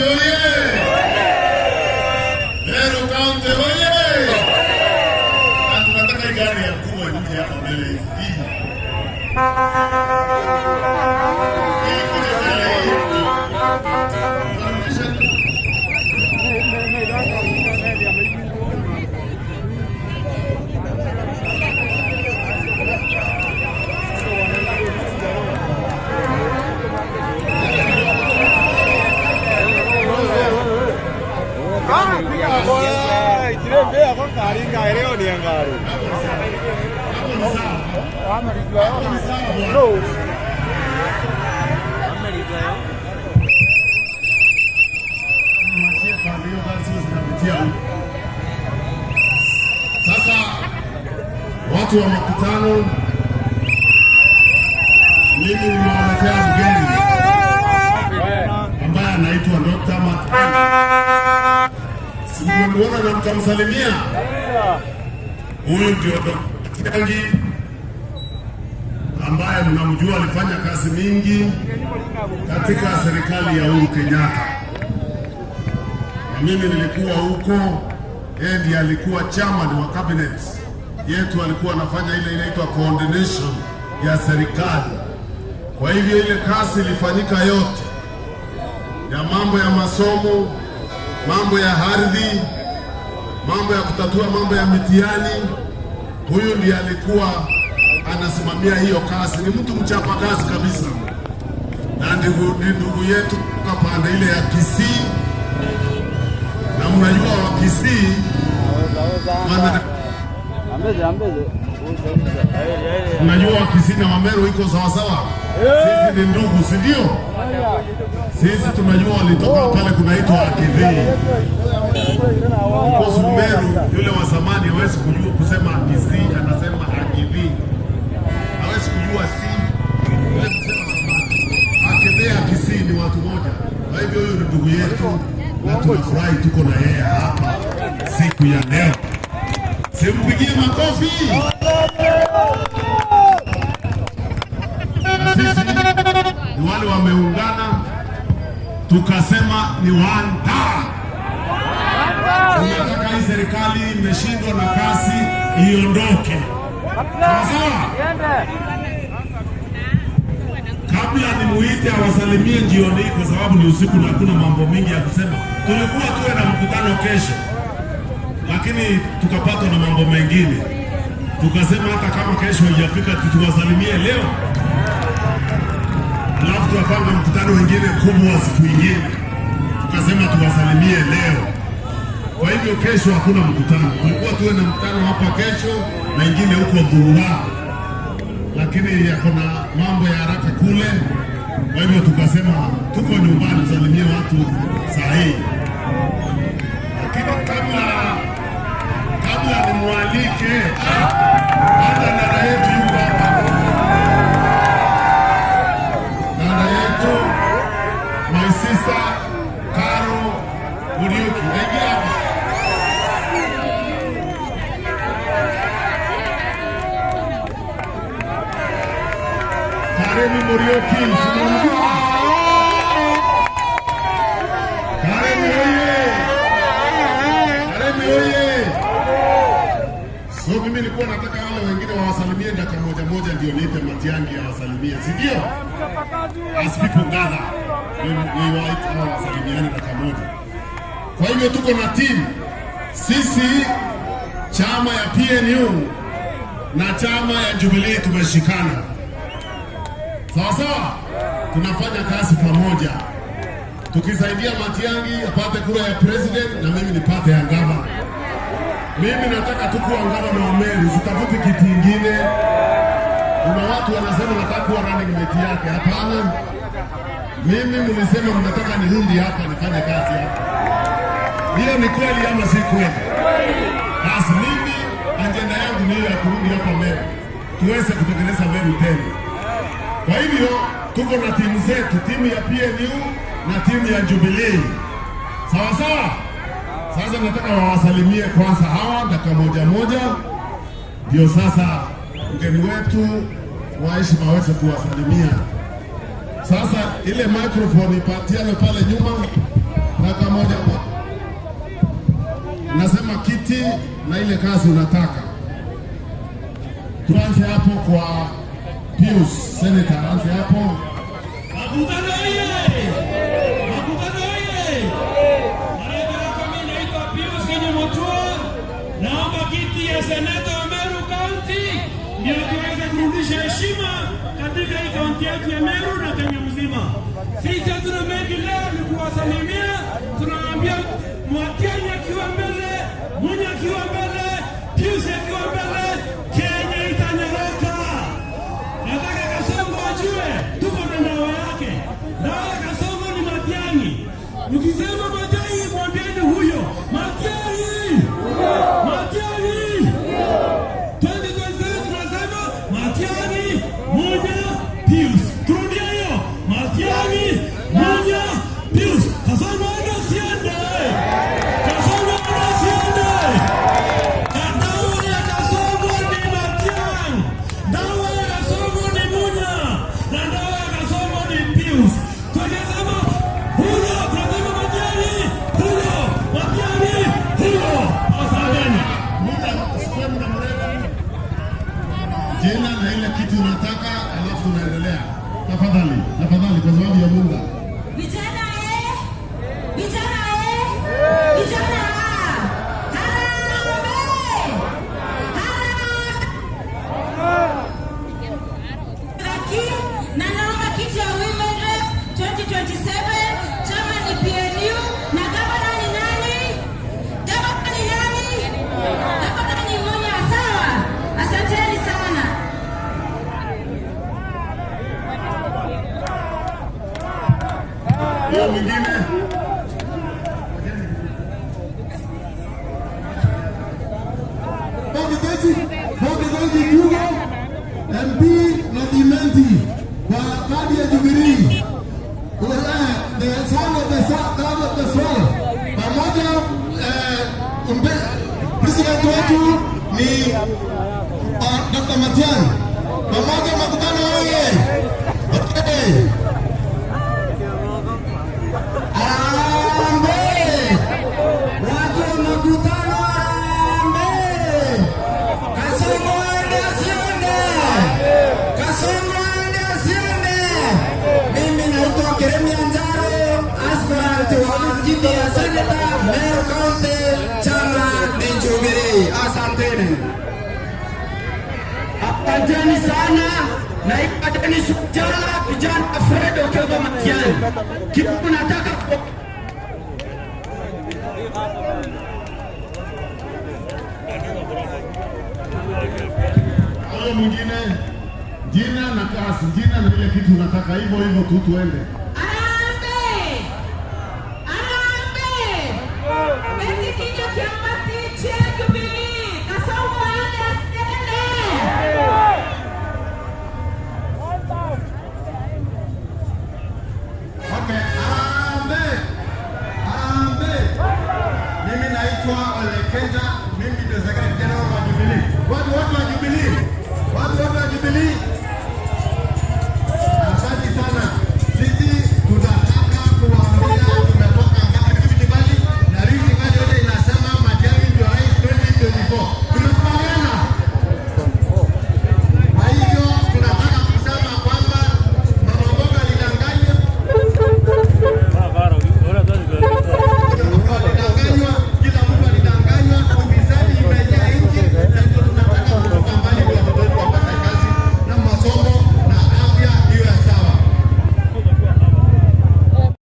oye! Meru County oye! Na tunataka hii gari ya mkubwa ikuje hapa mbele hii. Hii ikuje mbele hii. Tunarudisha. Hapo ni sawa. Hapo ni sawa, bwana. Mwachie pande hiyo gari zile zinapitia huko. Sasa watu wa makutano, mimi nimewaletea mgeni ambaye anaitwa Dr. Matiang'i. Si mmemuona na mkamsalimia? Huyu ndio Dr. Matiang'i ambaye mnamjua, alifanya kazi mingi katika serikali ya Uhuru Kenyatta, na mimi nilikuwa huko. Yeye ndiye alikuwa chairman wa cabinet yetu, alikuwa anafanya ile inaitwa coordination ya serikali. Kwa hivyo ile kazi ilifanyika yote ya mambo ya masomo, mambo ya ardhi, mambo ya kutatua mambo ya mitihani. Huyu ndiye alikuwa anasimamia hiyo kazi. Ni mtu mchapa kazi kabisa, na ni ndugu yetu kutoka pande ile ya Kisii, na mnajua wa Kisii wana mnajua Kisii na Wameru iko sawa sawa. Sisi ni ndugu, si ndio? Sisi tunajua walitoka pale kunaitwa Akidhii. Because Meru yule wa zamani hawezi kujua kusema Kisii, anasema Akidhii. Hawezi kujua si yule mzee wa zamani. Akidhii, Kisii ni watu moja. Kwa hivyo huyu ni ndugu yetu na tunafurahi tuko na yeye hapa siku ya leo. Simpigie makofi. Na sisi ni wale wameungana, tukasema ni one term. Tunataka hii serikali imeshindwa na kazi iondoke. Sawa sawa. Kabla nimuite awasalimie jioni hii, kwa sababu ni usiku na hakuna mambo mengi ya kusema. Tulikuwa tuwe na mkutano kesho, lakini tukapatwa na mambo mengine, tukasema hata kama kesho haijafika tuwasalimie leo, alafu tuwapanga mkutano wengine kubwa siku ingine. Tukasema tuwasalimie leo. Kwa hivyo kesho hakuna mkutano. Tulikuwa tuwe na mkutano hapa kesho na ingine huko Dhurwa, lakini yako na mambo ya haraka kule. Kwa hivyo tukasema tuko nyumbani tusalimie watu saa hii, lakini kabla nimwalike, hata dada yetu yuko hapa, dada yetu, my sister Caro Muriuki, ingia hapa. Karemi Muriuki, tunamjua. Karemi oye! Karemi oye! So mimi nilikuwa nataka wale wengine wawasalimie dakika moja moja, ndio niite Matiang'i awasalimie, si ndio? As people gather, ni waite hao wasalimiane dakika moja. Kwa hivyo tuko na team sisi, chama ya PNU na chama ya Jubilee tumeshikana, sawa sawa, tunafanya kazi pamoja, tukisaidia Matiang'i apate kura ya president na mimi nipate ya gavana. Mimi nataka tu kuwa gavana wa Meru, sitafuti kiti ingine. Kuna watu wanasema nataka kuwa running mate yake. Hapana, mimi mlisema mnataka nirudi hapa nifanye kazi hapa. Hiyo ni kweli ama si kweli? Basi mimi ajenda yangu ni hiyo ya kurudi hapa Meru, tuweze kutengeneza Meru tena. Kwa hivyo tuko na timu zetu, timu ya PNU na timu ya Jubilee. Sawa sawa. Sasa nataka wawasalimie kwanza hawa dakika moja moja, ndio sasa mgeni wetu wa heshima aweze kuwasalimia. Sasa ile microphone ipatiane pale nyuma. Dakika moja. Nasema kiti na ile kazi unataka. Tuanze hapo kwa Pius, Senator, anze hapo. Makutano oye! Makutano oye! Mara mimi naitwa Pius Kenya Mutua. Naomba kiti ya seneta wa Meru County ndio tuweze kurudisha heshima katika hii kaunti yetu ya Meru na Kenya mzima. Sisi hatuna mengi leo, ni kuwasalimia. Tunawaambia Matiang'i akiwa mbele, Munya akiwa mbele, Pius akiwa mbele, Kenya itanyoroka. Nataka Kasongo ajue tuko na dawa yake. Dawa ya Kasongo ni Matiang'i. Mkisema Matiang'i, mwambieni huyo Matiang'i, Matiang'i. 2027 tunasema Matiang'i, Munya, Pius. Turudia hiyo, Matiang'i, Munya, Pius. Kasongo aende asiende? Kasongo aende asiende? Dawa ya Kasongo ni Matiang'i, dawa ya Kasongo ni Munya, na dawa ya Kasongo ni Pius. Tukisema huyo, tunasema Matiang'i, huyo, Matiang'i, huyo. Asanteni. Muda, usichukue muda mrefu. Jina na ile kitu unataka, alafu tunaendelea. Tafadhali, tafadhali, kwa sababu ya muda. Vijana eh! Vijana eh! Vijana ah! Harambee! Harambee! Na naomba kiti ya Women Rep 2027, chama ni PNU na gavana ni nani? Gavana ni nani? Gavana ni Munya, sawa? Asanteni sana. Hiyo mwingine. Bogedeji Jugo, MP na Imenti kwa kadi ya Jubilee. The son of the son of the soil. Pamoja president wetu ni Dr. Matiang'i. Pamoja makutano oye. Okay. Harambee! Watu wa makutano harambee! Kasongo aende asiende? Kasongo aende asiende? Mimi naitwa Keremia Njaro, aspirant wa kiti ya seneta Meru County, chama ni Jubilee. Asanteni. Asanteni sana. Naitwa Dennis Jala, kijana Fred Okengo Matiang'i. Kitu nataka Huyo mwingine, jina na kazi, jina na ile kitu unataka, hivyo hivyo tu tuende. Harambee! Harambee! Betty Kinya Kiambati, Chair Jubilee. Kasongo aende asiende? Okay, harambee! Harambee! Mimi naitwa Ole Kenja.